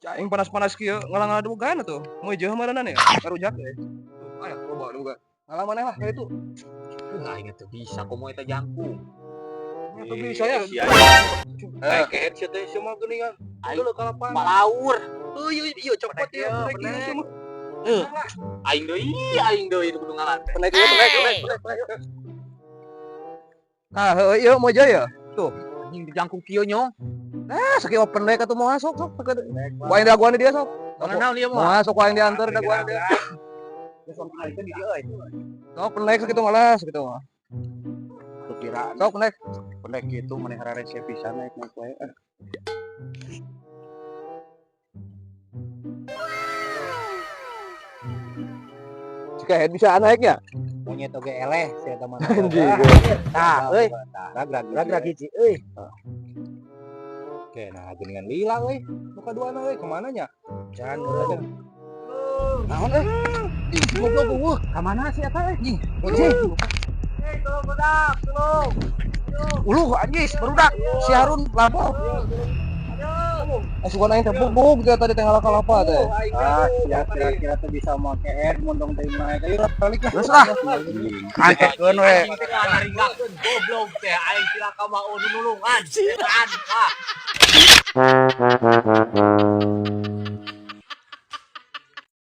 Aing panas-panas kieu ngalang dugan atuh. Moe jeuh meureunana ya, karujak we. Tuh, aya loba duga. Ngalang maneh lah ka itu. Aing teu bisa komo eta jangkung. Atuh bisa ya. Eh, Kehet sia teh sia mah geuningan. Aing Dulu kalapan. Palaur. Oh iya iya copot ya, Penek, penek ieu mah. Eh, aing deui nu kudu ngalan teh. Penek ieu, penek, penek, penek, penek. Nah, heueuh ieu moe jeuh ya. Tuh. Anjing di jangkung kieu nyong. Ah, sakieu mah penek atuh moal sok sok. Ku aing dagoan di dia sok. Mana naon ieu mah? Moal sok ku aing diantar dagoan dia. Sok penek sakitu malah sakitu mah. Kira Sok penek. Penek gitu maneh rarese pisan naik naik wae. Eh. Jika head bisa naiknya. Monyet oge eleh sia eta mah. Anjing. Tah euy. Ragrag ragrag hiji euy. Oke, nah geningan lila euy. Nu kaduana euy kemana nya? Jangan euy. Naon euy? Ih, goblok eueuh. Ka mana sih eta euy? Anjing. Anjing. Uluh anjis barudak si Harun lapor. Eh sugan aing teh bubuk dia tadi teh kalapa teh. Ah, sia kira-kira teh bisa make air mondong teh naik. Ayo balik lah. Geus lah. Angkekeun we. Aing teh ngaringgakeun goblok teh aing cilaka mah nulungan. Ah.